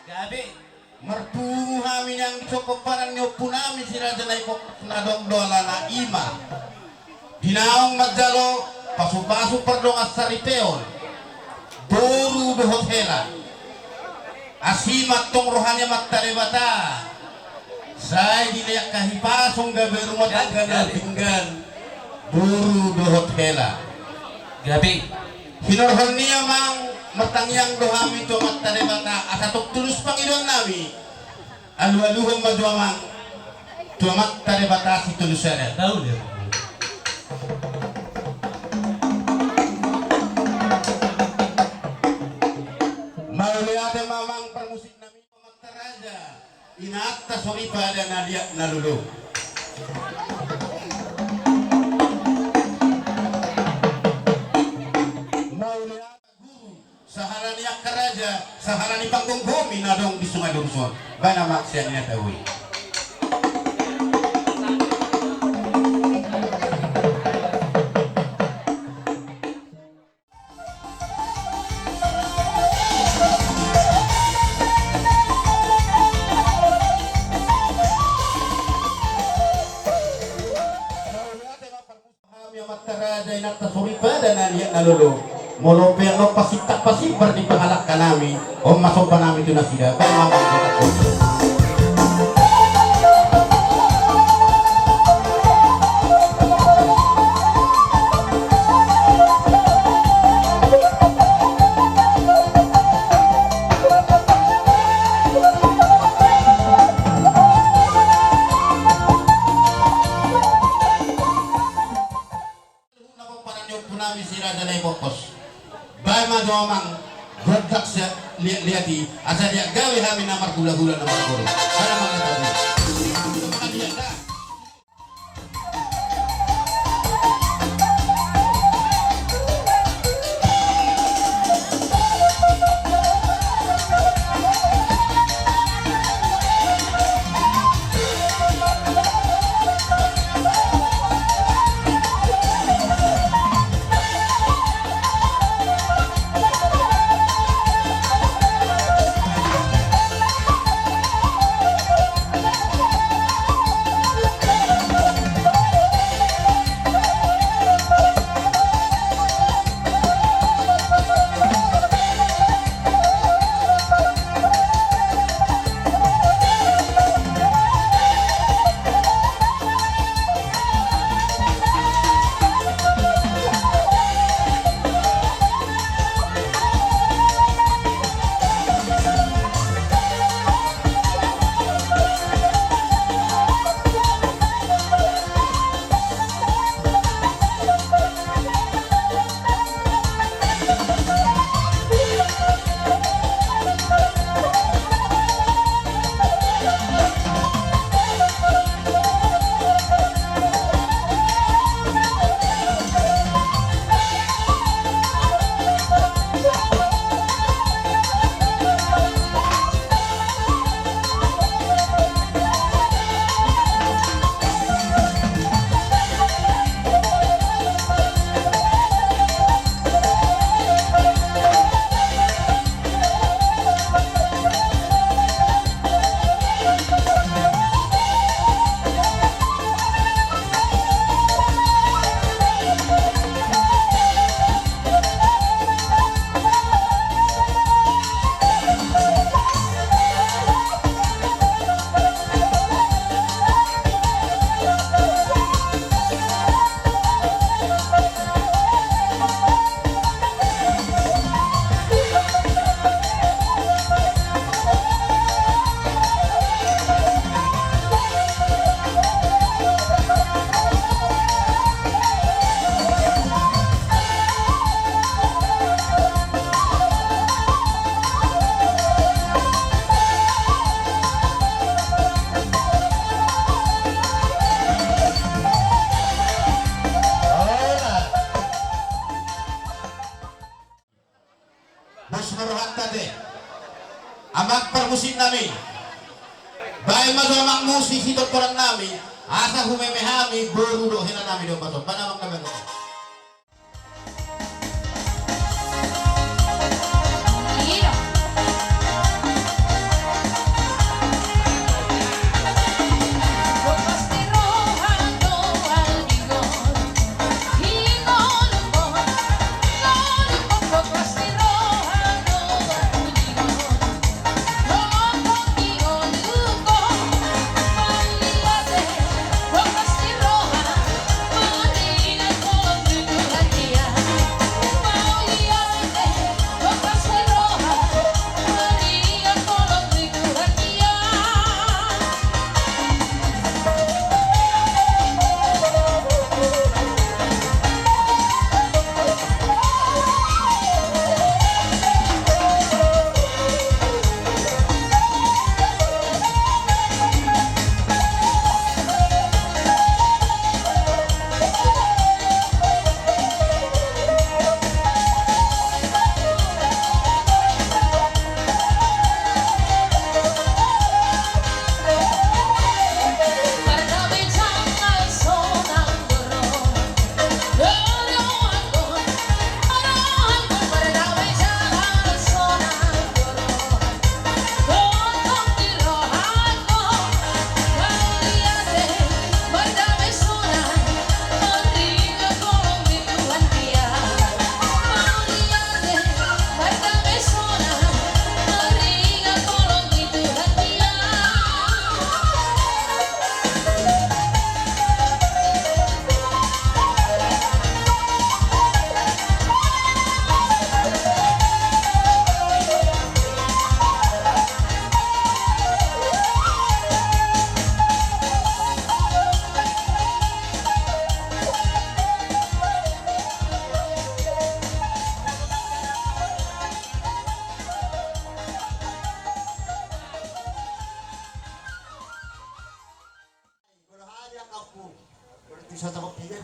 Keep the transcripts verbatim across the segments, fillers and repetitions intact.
Gabe. Marpungu hami nang di songkop paran ni ompunami si Raja Naipompos na adong do alana i ma. Di naung manjalo pasupasu pardongan saripeon, boru dohot hela. Asi ma antong roha ni Amanta Debata. Sai dilehon hahipason gabe rumah tangga na denggan, boru dohot hela. Gabe. Hinorhon ni i amang, martangiang do hami tu Amanta Debata asa tong tulus pangidoannami. Alualuhon ma jo amang tu Amanta Debata sitolu sada. Tahu dia. Mauliate ma amang parmusiknami. Amanta raja, inanta soripada na liat na lolo. Mauliate guru, sahala ni angka raja, sahala ni panggomgomi na adong di Sungai Durus on. Baen amang sian inanta hui. Hami amanta raja inanta soripada na liat na lolo. Molo pe annon pasittak pasimbar di pangalangkanami, on ma sombanami tu nasida. Baen ma amang. Na pomparan ni ompunami si Raja Naipompos. Baen ma jo amang gondang siliatliat i, asa diagawi hami na marhulahula na marguru. Baen amang gondang i. Bos ma rohanta te. Amang parmusiknami. Baen ma jo amang musik sitomporannami. Asa humeme hami boru dohot helanami do baton. Baen amang na baen.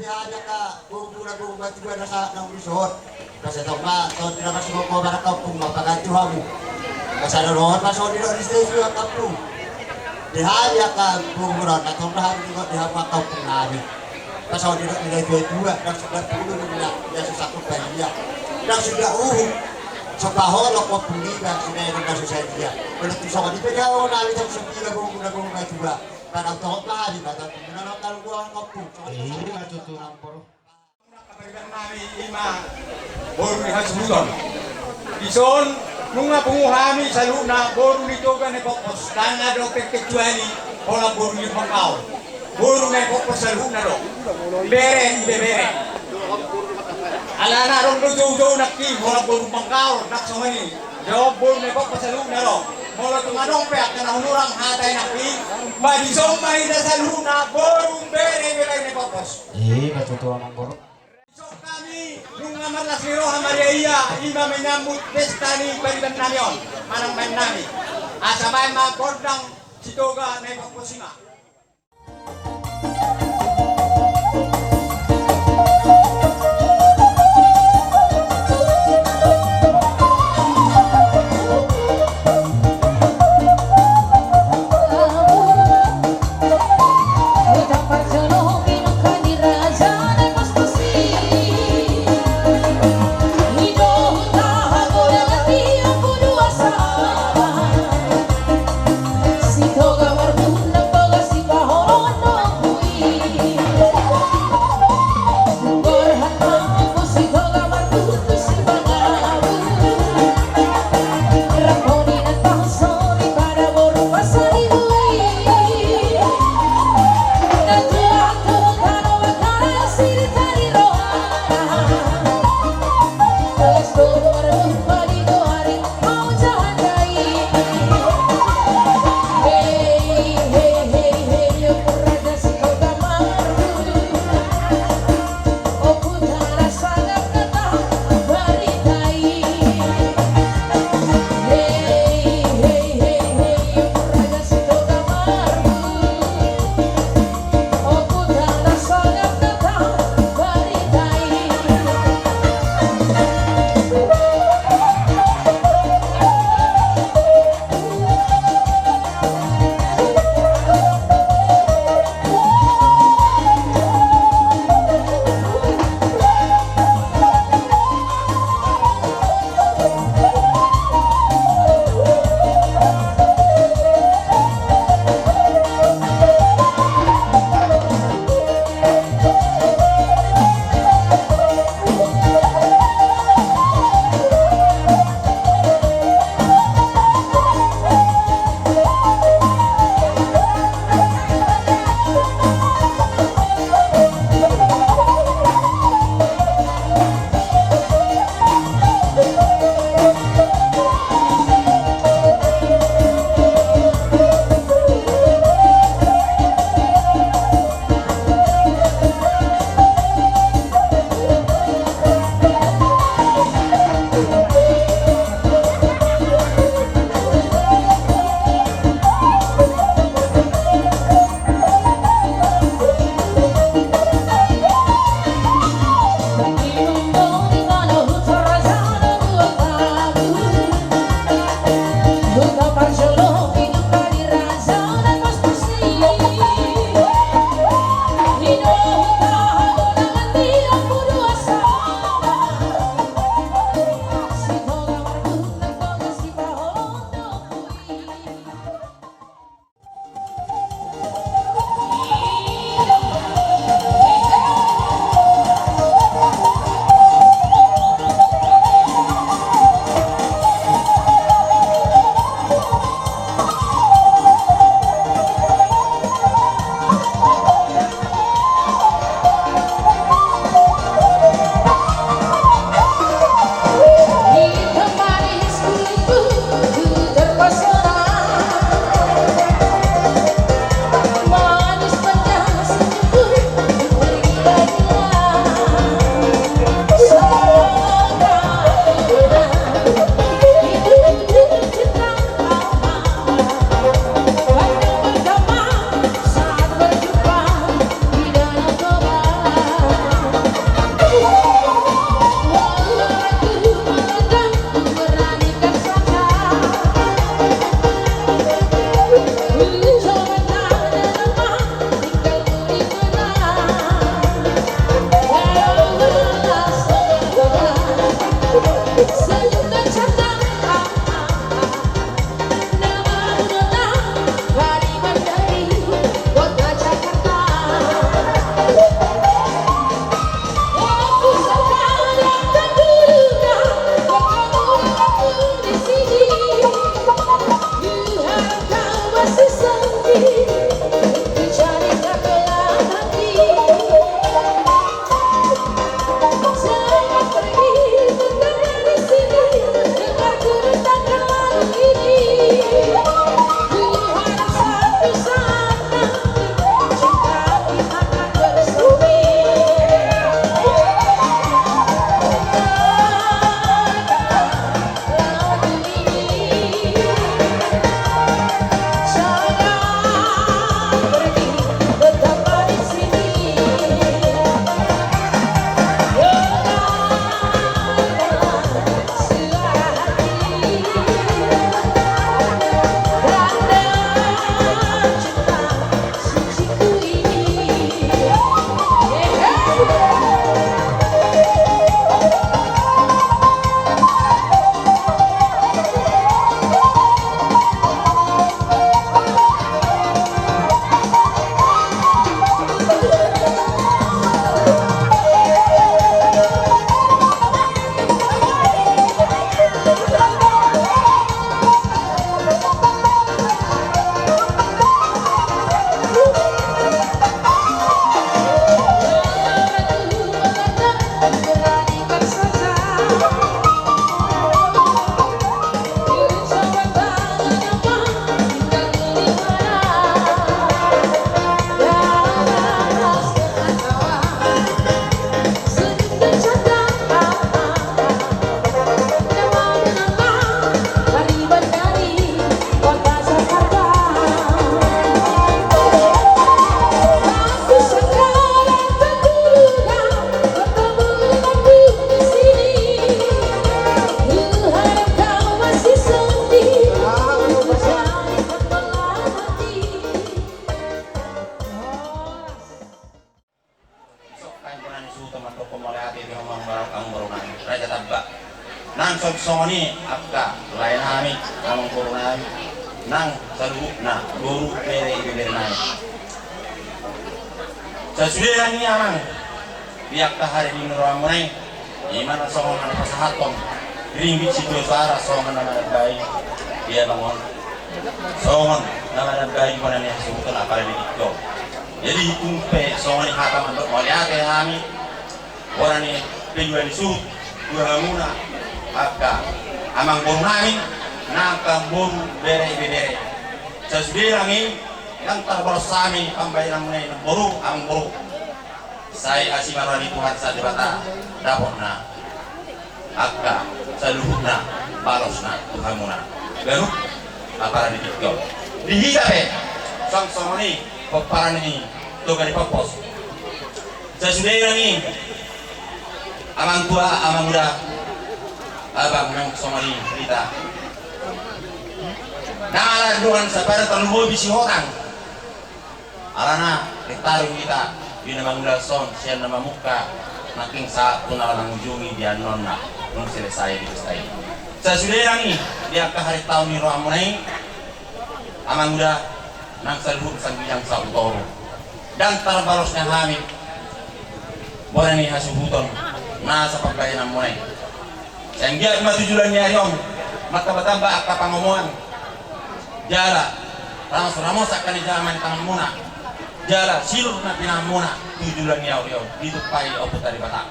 Hami angka boru na boru matua na sahat na uli son. Asa tong ma songon i na masuk ho barang kampung ma paganti hamu. Asa dohot ma songon i dohot di stage angka kampung. Di hami angka boru na tong ma hami di hamu angka kampung nami. Asa songon i dohot di na tua-tua na sudah pulu di na sudah kumpalia na sudah uhum. Sopaholok kampung i na sudah na sudah dia. Belum tu songon i pe dia nami tong sepi na boru na boru matua. Padang tong ma hami batang pimpinan angka boru angka kampung. Songon i ma tutu nang boru. Ima boru ni hasuhuton. Dison nunga pungu hami saluhutna boru ni Toga Nepopos, ndang adong pe kecuali holan boru ni Pangkaol. Boru Nepopos saluhutna do. Bere, ibebere. Alana adong do joujou nangkin holan boru Pangkaol, ndang songon i. Jawab boru Nepopos saluhutna do. Molo tung adong pe angka na hurang hata i nangkin, ba dison ma hita saluhutna boru bere, bere Nepopos. Ima tutu nang boru. Dison hami nunga marlas ni roha marria-ria ima menyambut pesta ni pariban nami on manang baen nami. Asa baen ma gondang Sitoga Nepopos ima. Amang boru nami, Raja Tamba. Nang songon i angka lae nami, amang boru nami, nang saluhutna boru, bere, ibebere nami. Sasude nang i amang, di angka ari ni rohamuna i, i ma na songon na pasahathon ringgit sitio soara songon na manambai di abang on, songon na manambai bona ni hasuhuton apala di tingki on. Jadi tung pe songon i hata mandok mauliate hami. Bona ni penjualan ni suhut tu hamuna angka amang boru nami, nang amang boru, bere, ibebere. Sasude nang i, nang tarbalos hami pambahenanmuna i nang boru, amang boru, sai asi ma roha ni Tuhan sahat Debata dapotna angka saluhutna balosna tu hamuna ganup apala di tingki on. Di hita pe songon i pomparan ni Toga ni Pompos. Sasude nang i, amang tua, amang uda, abang, nang songon i hita. Nang ala dongan sapara tarlumobi sihotang. Alana ritaru hita di na mangula son sian na mamungka, nangkin sahat tu na mangujungi di annon na nunga selesai di pesta i. Sasude nang i, di angka ari taon ni rohamuna i, amang uda, nang saluhut sanggiang saut toru, ndang tarbalos nang hami bona ni hasuhuton nasa pambahenanmuna i. Sai anggiat ma tu joloan ni ari on martambatamba angka pangomoan jala ramos-ramos angka na jamani tanganmuna jala silur na pinahanmuna tu joloan ni ari on ditumpai Ompunta Debata.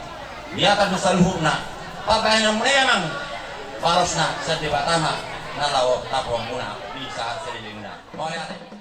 Di atas na saluhutna pambahenanmuna i amang, balosna sian Debata ma na laho tapuanmuna di sahat salelengna. Mauliate.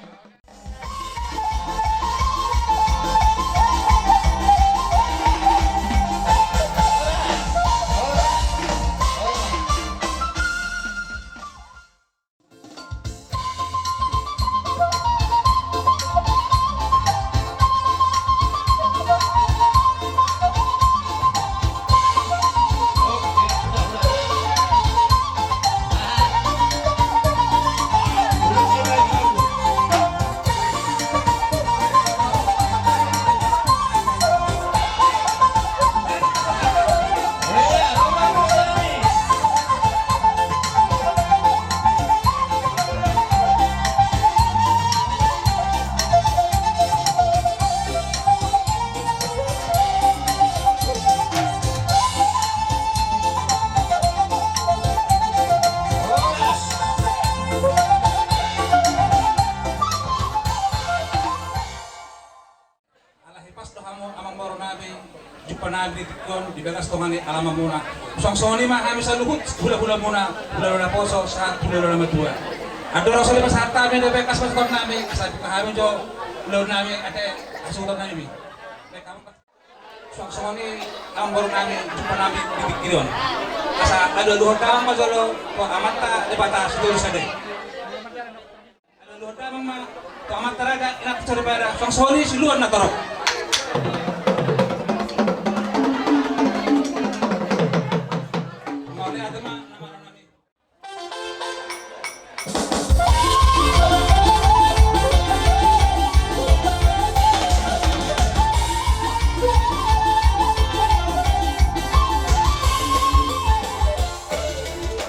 Ala hipas do hamu amang boru nami, jumpa nami di tingki on di bagas tonga ni alamanmuna. Suang songon i ma hami saluhut hula-hulamuna, hulahula na poso sahat hulahula na matua. Andorang so dipasahat hami do bagas pasahaton nami, asa dibuka hami jo ulaon nami ate hasuhuton nami. Baik, hamu suang songon i amang boru nami, jumpa nami di tingki on. Asa alualuhon damang ma jolo tu Amanta Debata sitolu sada i. Alualuhon damang ma tu amanta raja, inanta soripada, suang songon i siluan na torop. Mauliate ma na marnami.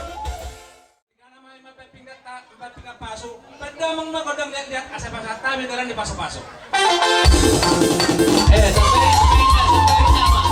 Tingana ma i ma pe pingganta, empat pinggan pasu, pe damang ma gondang liat-liat, asa pasahat hami dalan ni pasu-pasu. Eh, sampai, sampai, sampai, sama.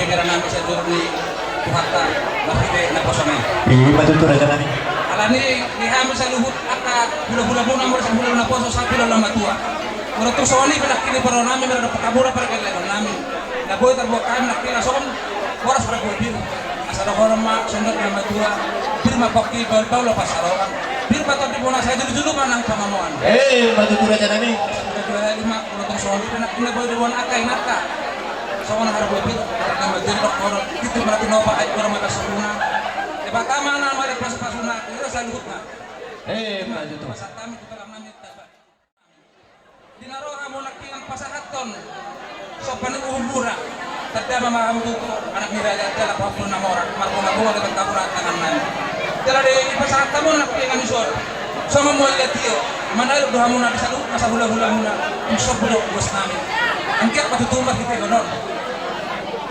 Pikiran nami sadurung ni Tuhanta, marhite naposona i. Ima tutu raja nami. Alani i hami saluhut angka hulahula muna, molo saluhut na poso, sahat tu hulahula na matua. Molo tung songon i pe nangkin i, parro nami molo dapot hamu na pargellengon nami. Na boi tarbuat hami nangkin i songon boras parbue pir. Asa dohonon ma songon dok na matua: Pir ma pongki, bahulbahul ma pansalongan. Pir ma tondi bona, sai jolojolo ma nang pangomoan. Ima tutu raja nami. Sude do i ma, molo tung songon i pe nangkin i, na boi diboan angka inanta. Songon na parbue pir, na matua dohonon: Tintin ma na tinopa, ai boru ma na sumuna. Debata ma na mari pasupasuna tu hita saluhutna. Ima tutu. Pasahat hami tu tulang nami. Di na ro hamu nangkiningan pasahathon somba ni uhum muna. Tanda ma hamu tutu anak ni raja jala pahompu na mora, marguna-guna di bagasan tangan nami. Jala dipasahat hamu nangkiningan dison songon mual na tio. Manaluk do hamuna di saluhut na sahulahula muna. Tung sombu do ulos nami. Anggiat ma tutu marhitehon on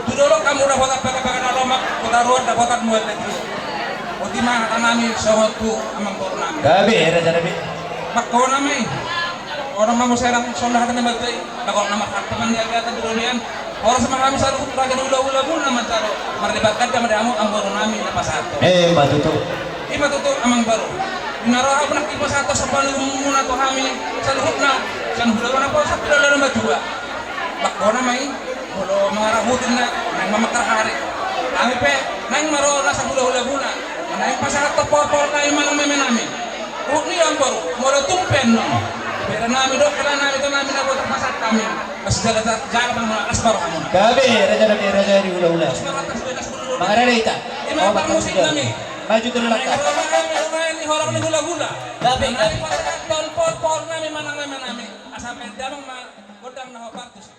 tu dolok hamu dapotan bagabaga na lomak, tu toruan dapotan mual na tio. Boti ma hata nami songon tu amangboru nami. Gabe raja nami. Mangkona ma i. Onom ma muse nang songon hata ni matua i. Mangkona ma hata ni matua i. Horas ma hami saluhut raja ni hulahula muna manjalo. Marlipat ganda ma di hamu amangboru nami na pasahathon. Ima tutu. Ima tutu amangboru. Di na ro hamu nangkin pasahathon somba ni uhum muna tu hami saluhutna. Sian hulahula na poso sahat tu hulahula na matua. Mangkona ma i. Molo mangarahutna naeng ma mangkarhari. Hami pe naeng ma ro na sahulahula muna. Naeng pasahathon pohon-pohon nami manang meme nami. Huhut ni amangboru, molo tung pe annon, bere nami dohot hela nami, ito nami na boi tarpasahat hami. Masijalajalan ma, las ma rohamuna. Gabe raja nami, raja ni hulahula. Mangarade hita. Ima parmusik nami. Maju tu langkah. Ima parmusik nami. Gabe, gabe. Pasahathon pohon-pohon nami manang meme nami. Asa pe damang ma gondang na hombar tusi.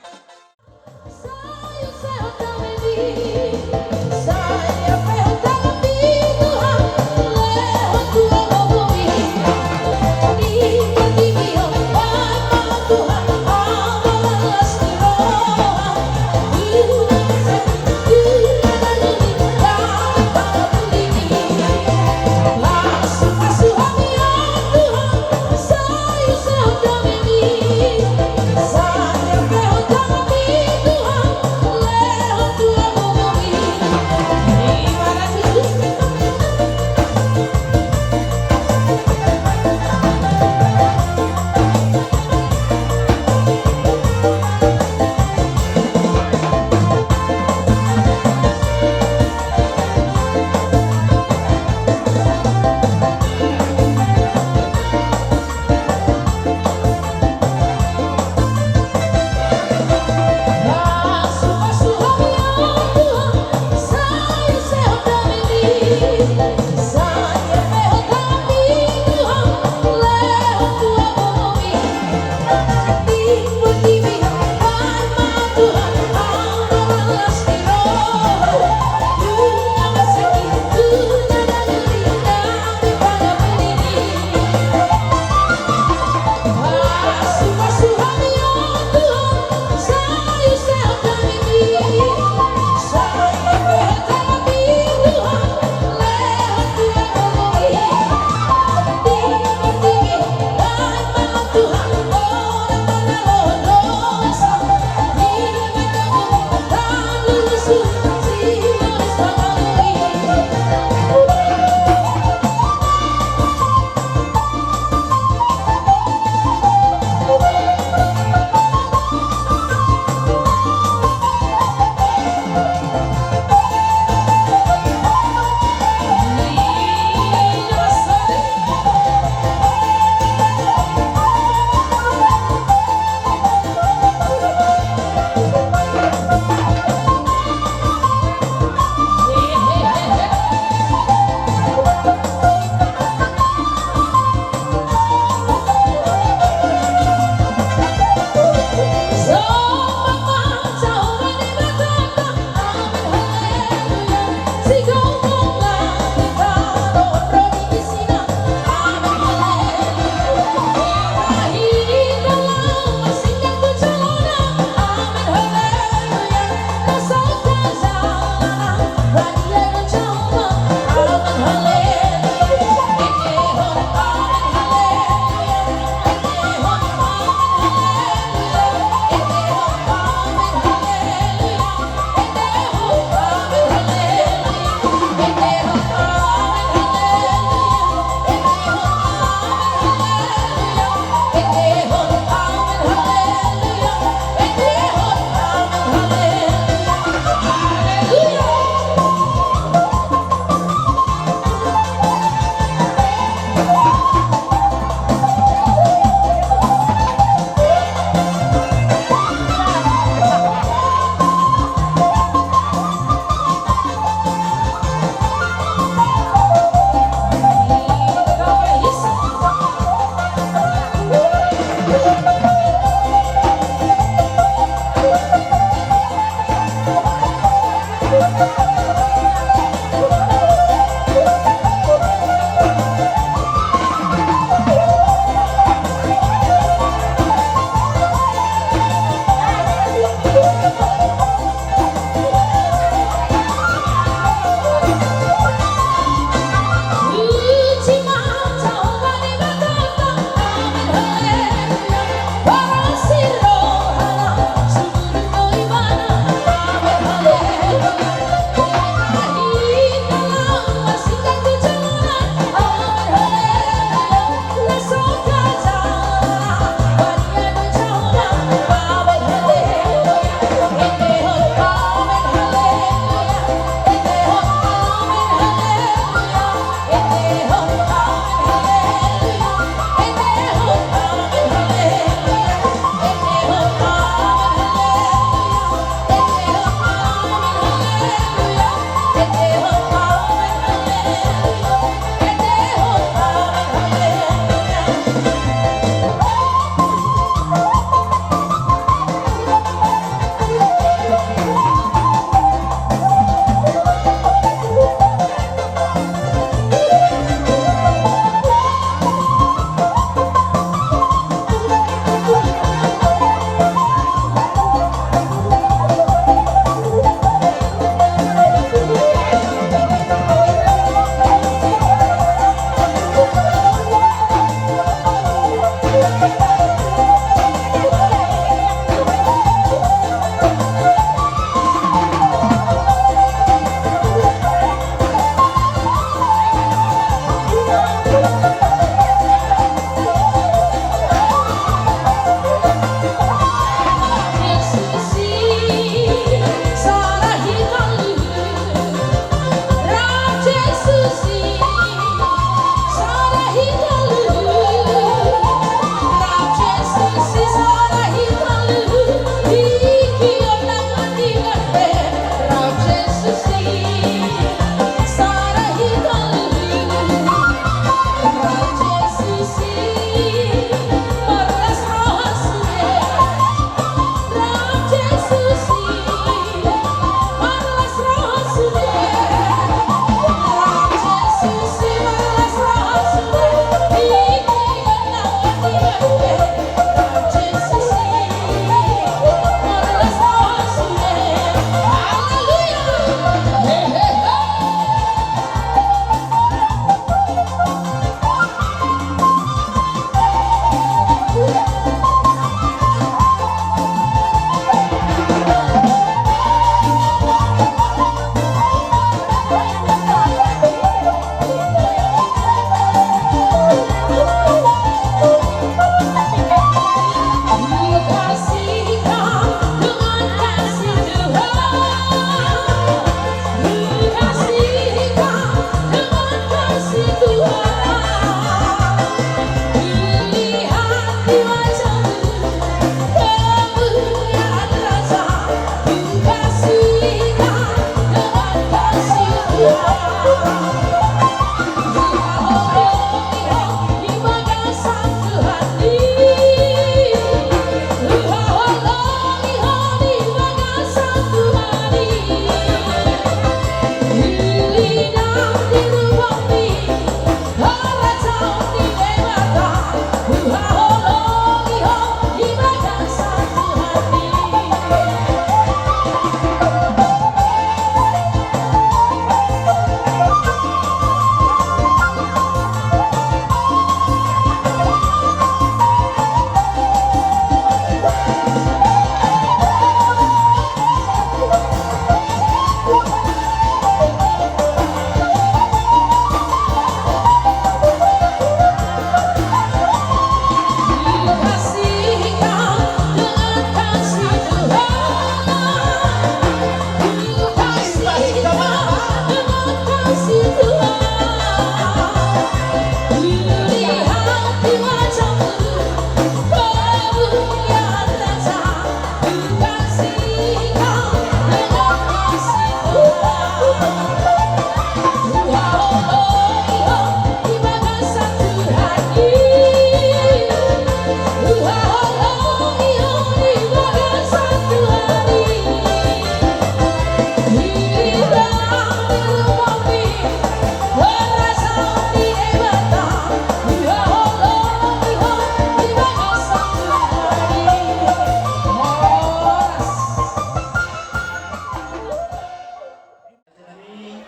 Nami,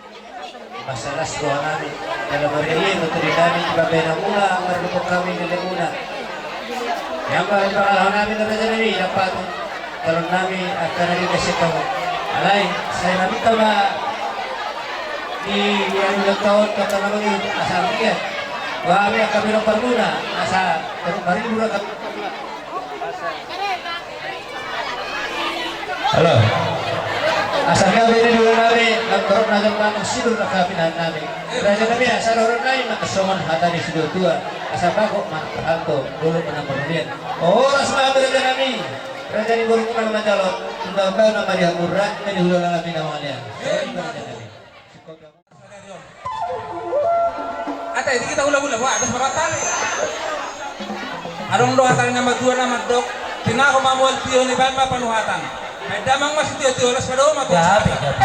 masalah sekolah nami, dalam hari ini, menteri nami, di babe namuna, mardukung hami di lemuna. Yang paling pangalaho nami, raja nami, dapat talon nami, akan ada kasih tahu. Alai, saya nami tama di yang ulang tahun, kata nama itu, asal dia. Wah, kami akan bilang perguna, asal terus mari murah. Halo. Asa gabe ni dua nami, lam torop na jam nami, sidur na kapinan nami. Raja nami, asa dohonon nami, maka songon hata ni sidua tua. Asa bagot ma na marhalto, dolok ma na marhurian. Horas ma hamu raja nami. Raja ni boru na manjalo, suda bau na mari hamurra, na di hulala nami na mangalian. Raja nami. Ate, di hita hulahula, wah, atas maratal. Adong do hata ni na matua na mandok, tinahu ma mual tio, nibaen ma panuhatan. Baen damang ma sitio-tio, las ma do ma tuan. Gabe, gabe.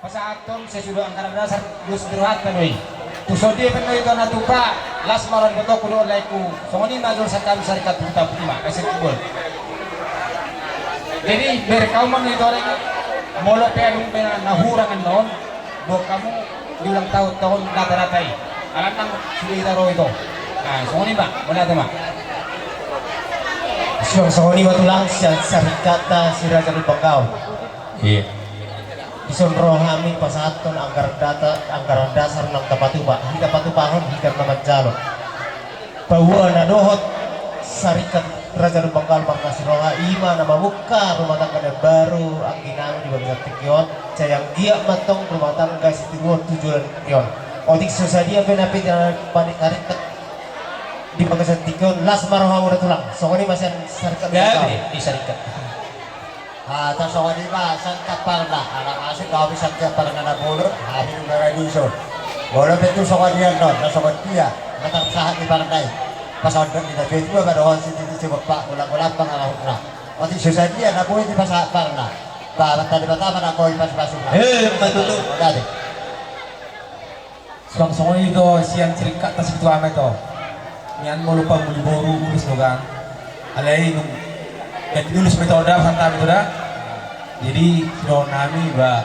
Pasahathon sesudo anggaran dasar dos berhat pe do i. Tu songon dia pe do i, tu na tupa, las ma roha ni patoku dohot laengku. Songon i ma jolo sangkami sarikat Hutampot i ma, S F Kubol. Jadi, berkaum ma i toreng, molo pe adong pe na hurang annon, boan hamu di ulang tahun, tahun data-data i. Alana nang sude hita ro ito. Nah, songon i ma, mauliate ma. Suang songon i ma tulang, sian sarikat si Raja Lumban Gaol. Iya. Dison ro hami pasahathon anggaran data, anggaran dasar naung tapatupa, hita patupahon, hita na manjalo. Paboa na dohot sarikat Raja Lumban Gaol Marga Siroha, i ma na mamungka rumah tangga na baru anggi nami di bagasan tingki on, sai anggiat ma antong rumah tangga sitiruon tu joloan tingki on. Otik so sadia pe na pinta na panik-panik di bagasan tingki on, las ma roha muna tulang. Songon i ma sian sarikat Lumban Gaol. Gabe di sarikat. Ah, tar songon i ma, sangkap parna, anak asing kau bisa sangkap parna na bolon, hami nunga ra dison. Molo pe tu songon i annon, na songon dia, na tarsahat di parna i. Pasahat ni na tua-tua ma dohot sititi sigompa, ulang-ulang pangarahutna. Otik so sadia na boi dipasahat parna. Ba, banta Debata ma na boi pasu-pasuna. Eh, betul tu. Oda deh. Suang songon i do sian sirikkat ta situa ma i do. Nian molo pamuli boru ulos do kan. Alai nunga ganti ulos ma i do, da santa ma i do da. Jadi sidohonon nami ba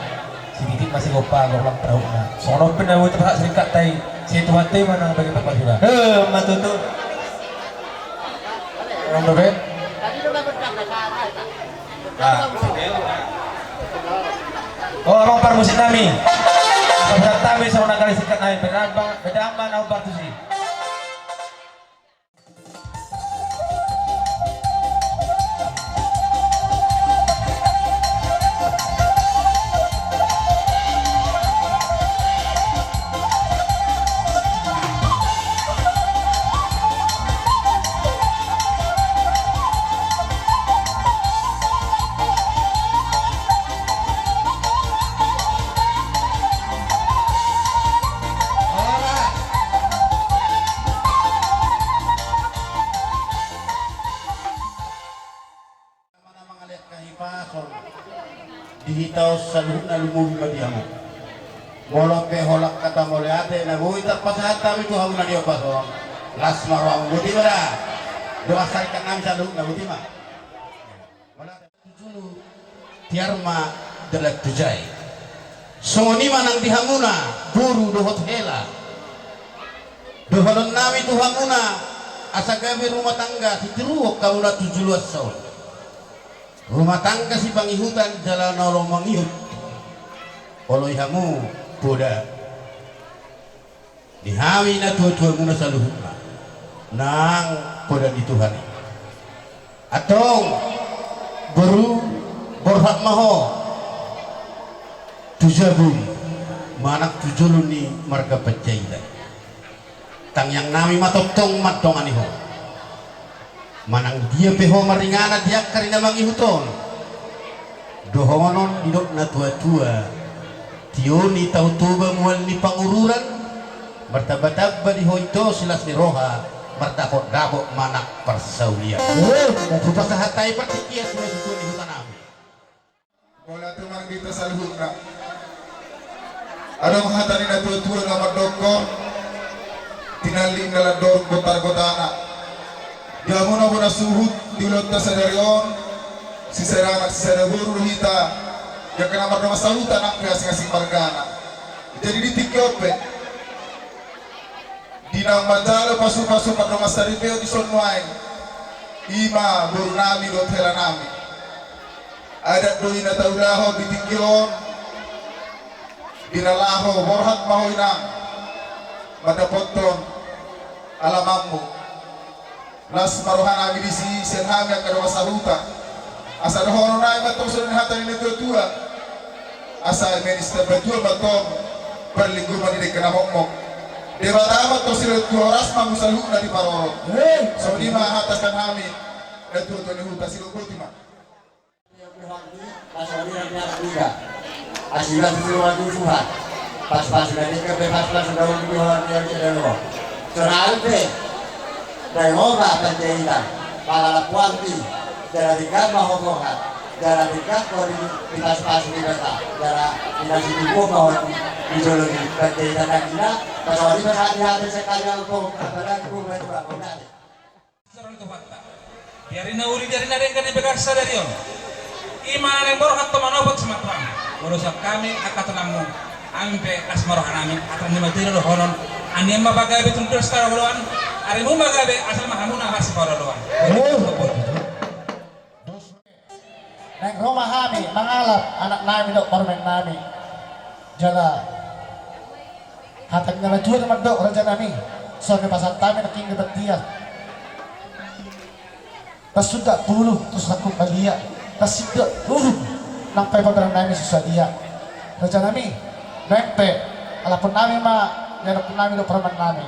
sititi ma sigompa, ulang-ulang pangarahutna. Songon on pe na boi tapasahat sirikkat ta i, sai Tuhanta i ma na bagi pasu-pasuna. Eh, ma tutu. Orang dope. Ah. Oh, amang parmusik nami. Pasahat hami songon na gari singkat nami. Beda ma, beda ma na parmusik. Mana mangalean hahipason di hita on saluhutna, lumobi ma di hamu. Molo pe holan hata mauliate na boi tarpasahat hami tu hamu na di ombas on, las ma rohamu, boti ma da. Dongan sarikat nami saluhutna, boti ma. Mauliate. Julu tiar ma dalan tu jae. Songon i ma nang di hamuna boru dohot hela. Dohonon nami tu hamuna, asa gabe rumah tangga sitiruon hamuna tu joloan on. Rumah tangga sipangihutan jala na olo mangihut. Oloi hamu poda ni hami natua-tuamuna saluhutna nang poda ni Tuhan i. Antong boru, borhat ma ho tu jabu i, manang tu jolo ni marga Panjaitan. Tangiang nami ma tongtong mandongani ho. Manang dia pe ho maringanan di angka ari na mangihut on, dohonon didok natua-tua: Tio ni Tao Toba mual ni Pangururan, martamba-tamba di ho ito silas ni roha, mardapot-dapot manang parsaulian. Eh, hupasahat hami partingkian tu natua-tua ni huta nami. Mauliate ma nang di hita saluhutna. Adong hata ni natua-tua na mandokkon: Tinallik na landorung bontar gotana. Di hamuna bona suhut di ulaonta sadari on, sisada anak sisada boru do hita, di angka na mardongan sahuta nang pe asing-asing margana. Jadi di tingki on pe, di na manjalo pasu-pasu mardongan saripeon di son nuaeng, i ma boru nami dohot hela nami. Adat do i na taulahon di tingki on, di na laho borhat ma ho inang, mandapothon alamanmu. Las ma roha nami disi sian hami angka dongan sahuta. Asa dohonon nami ma tong songon hata ni natua-tua: Asa eme ni sitamba tua ma tong parlinggoman ni dengke na hokmok. Debata ma tong silehon tua, horas ma hamu saluhutna diparorot. Songon i ma hata sian hami natua-tua ni huta, silehon boti ma. Asi batu tu roha ni Tuhan. Pas-pas na dengke pe, pas-pas na uli di roha ni Tuhan. Sonari pe, dai ho ma Panjaitan, mangalap huanti, jala denggan ma ho borhat, jala denggan ho di, dipas-pas Debata, jala dinasitubu ma ho di jolo ni Panjaitan nangkin. Pas on i ma sahat ni hata sekali angkong, apalagi guru na tua, guru na. Di ari na uli, di ari na denggan, di bagasan sadari on, i ma na naeng borhat tu manopot simatua. Molo sian hami angka tulang mu, hami pe las ma roha nami, hata ni matua i do dohonon: Anian ma pagabe, tung dos parolooan, arimu ma gabe, asal ma hamu na marsiparoloan. Naeng ro ma hami mangalap anak nami dohot parumaen nami. Jala hata ni na matua do mandok, raja nami, songon na pasahat hami nangkin di batian: Tarsunduk bulung tu sangkut balia, tarsunduk bulung nang pe pamerang nami so sadia. Raja nami, naeng pe alapon nami ma di anak nami dohot parumaen nami.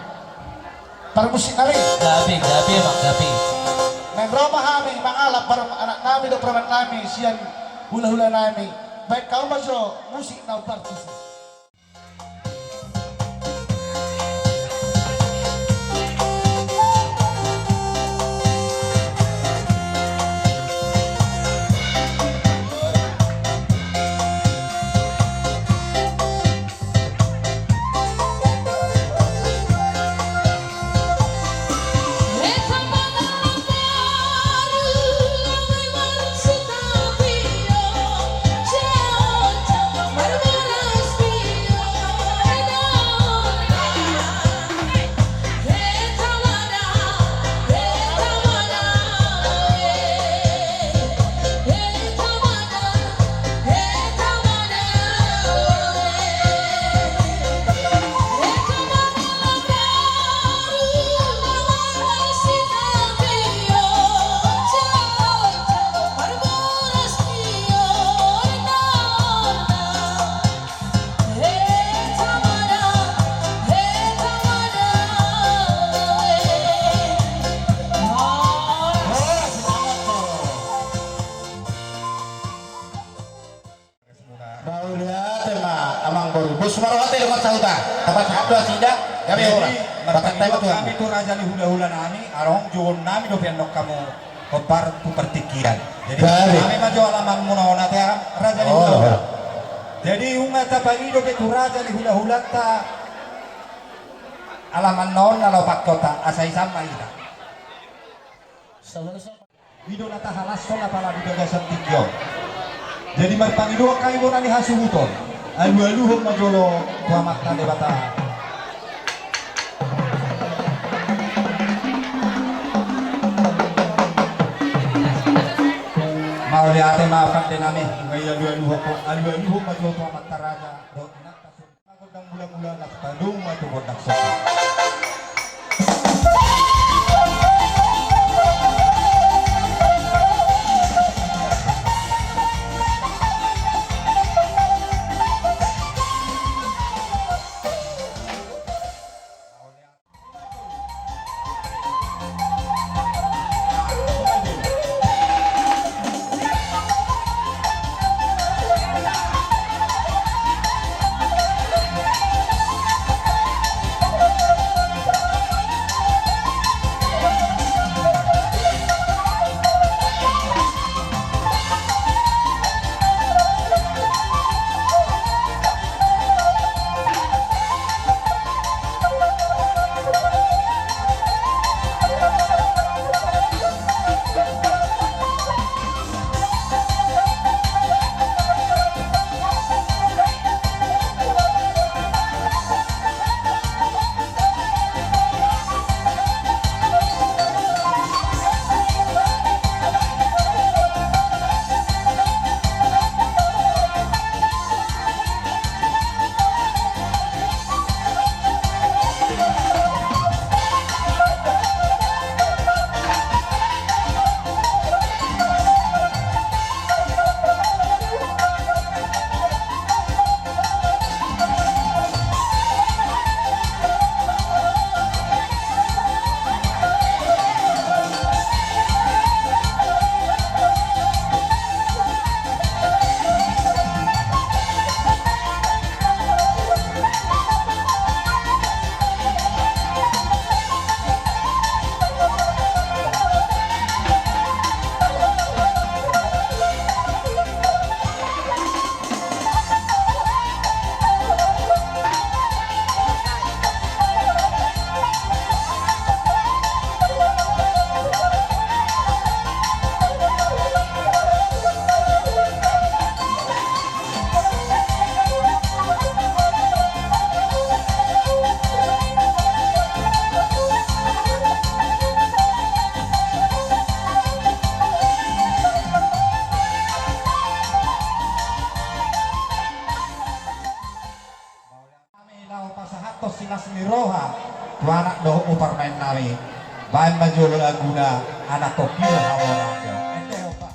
Parmusik nami. Gabe, gabe, Amang, gabe. Naeng ro ma hami mangalap parumaen, anak nami dohot parumaen nami sian hula-hula nami. Baen hamu ma jo musik na umpartusi. Sumarohate do marsahuta. Tapasahat do nasida. Gabe ora. Martangiang do hami tu raja ni hulahula nami, adong jouon nami dope annon hamu hombar tu partingkian. Jadi hami ma jo alamanmuna on ate raja ni hulahula. Jadi nunga tapangido pe tu raja ni hulahulanta alamanna on na laho pangkota, asa i sama hita. I do na tahalashon apala di bagasan tingki on. Jadi marpangidoan hami bona ni hasuhuton. Alualuhon ma jolo tu Amanta Debata. Mauliate ma pande nami, nunga i alualuhon, alualuhon ma jolo tu amanta raja dohot inanta. Gondang mulamula, las padomu ma tu gondang sopa. Nami laho pasahathon silas ni roha tu anak dohot parumaen nami. Baen ma jolo laguna, anak kopi hamoraon. Ende, opa.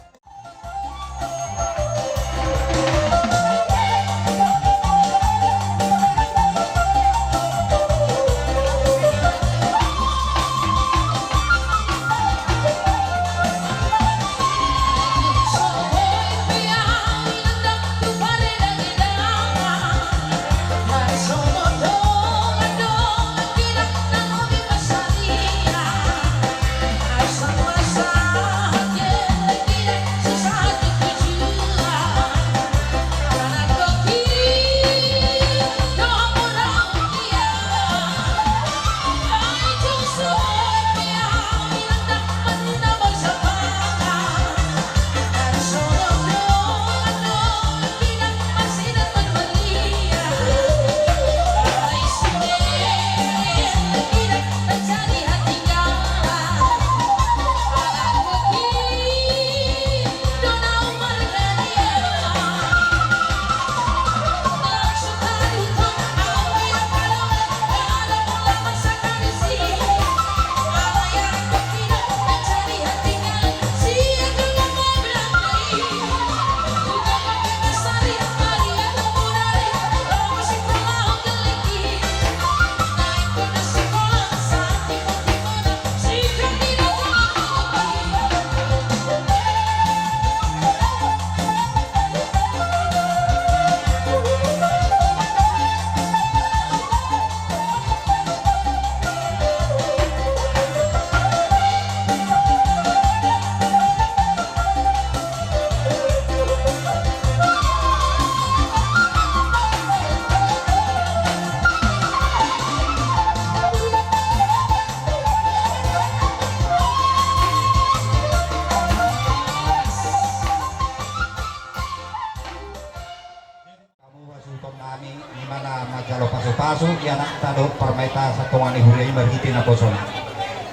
Pasu di anakta dohot parumaenta satonga ni huria i marhite naposona.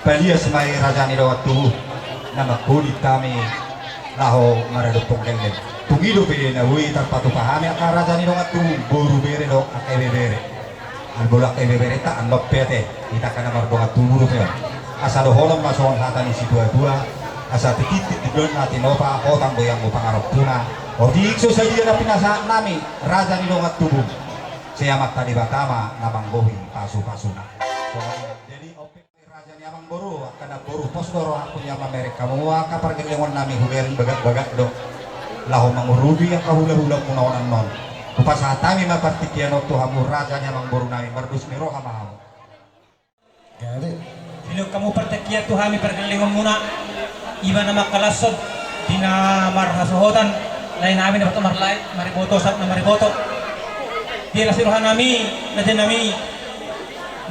Palias ma i raja ni dongan tubu, na mangholit hami laho maradophon gelleng. Tung i dope na boi tarpatupa hami angka raja ni dongan tubu, boru bere dohot angka ibebere. Alai molo angka ibeberenta annon pe ate, hita angka na mardongan tubu dope on. Asa dohonon ma songon hata ni situatua, asa titik-titik do na tinopa, hotang do ianggo pangarompuna. Otik so sadia na pinasahat nami raja ni dongan tubu. Sai Amanta Debata ma na manggohi pasu-pasuna. Jadi, ope raja ni amangboru, angka namboru, pos do rohangku nian mamereng hamu, angka pargellengon nami hubereng bagak-bagak do. Laho mangurupi angka hula-hulamuna on annon. Hupasahat hami ma partingkian on tu hamu raja ni amangboru nami, mardos ni roha ma hamu. Jadi, dilehon hamu partingkian tu hami pargellengonmuna, i ma na mangkalashon di na marhasohotan, lae nami na marlae, mariboto sahat na mariboto. Di las ni roha nami, raja nami,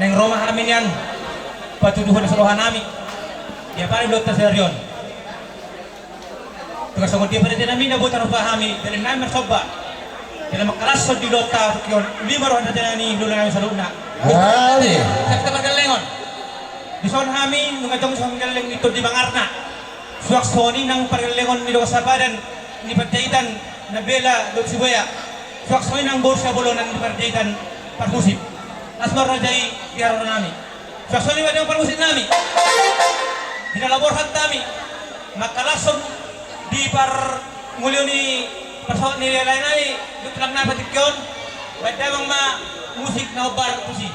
naeng ro ma hami nian patuduhon las ni roha nami. Di apala di ulaonta sadari on. Tung songon dia pande nami na boi tarpatupa hami, dalihan nami marsomba. Jala mangkalashon di ulaonta tingki on, lima roha ni raja nami, hulahula nami saluhutna. Amin. Sai hita pargellengon. Dison hami nunga jongjong gelleng ni Tondi Bangarna. Suang songon i nang pargellengon ni dongan sapadan ni Panjaitan, Nambela dohot Sibuea. Suang songon i nang boru Siabolonan ni Panjaitan parmusik. Las ma raja i di haroro nami. Suang songon i ma di parmusik nami. Di na laho borhat hami mangkalashon di parmulio ni parsaoran ni lae nami, di tulang nami partingkian on, baen damang ma musik na hombar tusi.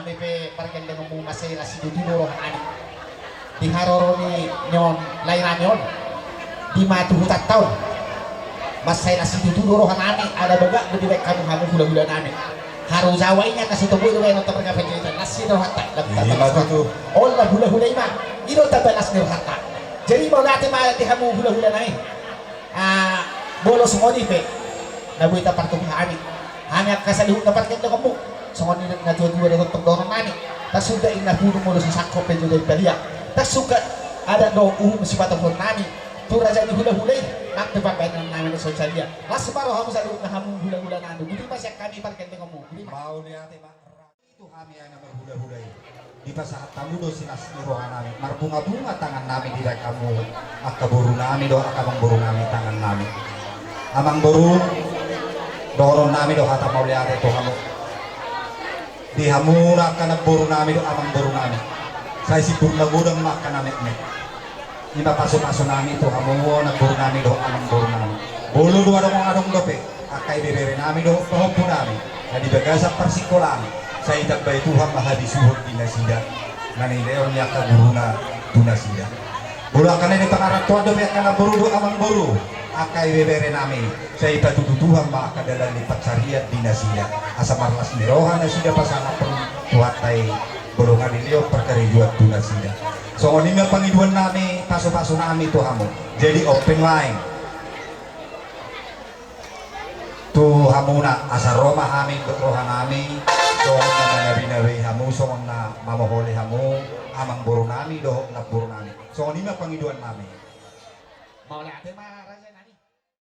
Nami pe pargandingonmu mansai las situtu do rohanami. Di haroro ni on lae nami on, di ma tu hutanta on, mansai las situtu do rohanami. Ala bagak do dibaen hamu, hamu hulahulanami. Haru Jawa i na so tabo i do baen on, tapargape jaitan las ni rohanta. Lam taba las rohanta. Olo hulahula i ma, i do taba las ni rohanta. Jadi mauliate ma di hamu hulahulanami. Ah, molo songon i pe na boi tapartupa hami, hami angka saluhutna pargandingonmu. Songon i na tuatua do tongtong dohononnami: Tarsungkun inna pungu molo so sangkot pe jo dain balian. Tarsungkun adat dohot uhum sipatophonnami tu raja ni hulahula i, nang pe pambahenannami na so sadia. Las ma rohamu saluhutna hamu hulahulanami. Boti ma sian hami pargandingonmu. Boti ma. Mauliate ma. Tu hami anak marhulahula i, dipasahat hamu do silas ni rohanami, marbungabunga tangannami dibaen hamu angka borunami dohot angka amangborunami tangannami. Amangboru, dohononnami do hata mauliate tu hamu. Di hamuna angka namborunami dohot amangborunami, sai sipurna godang ma angka na metmet. I ma pasupasonami tu hamu namborunami dohot amangborunami. Molo do adong, adong dope angka ibeberenami dohot pahompunami na di bagasan parsikolaan, sai itambai Tuhan ma habisuhon di nasida na nilehon ni angka guruna tu nasida. Molo angka na di pangarantoan dope angka namboru dohot amangboru, angka ibeberenami, sai ipatutu Tuhan ma angka dalan ni pansarian di nasida, asa marlas ni roha nasida pasangaphon Tuhanta i, molo nga dilehon parkarejoan tu nasida. Songon i ma pangidoannami, pasupasonami tu hamu. Jadi open line tu hamuna, asa ro ma hami dohot rohanami songon na manabinabei hamu, songon na mamoholi hamu, amangborunami dohot namborunami. Songon i ma pangidoannami. Mauliate ma.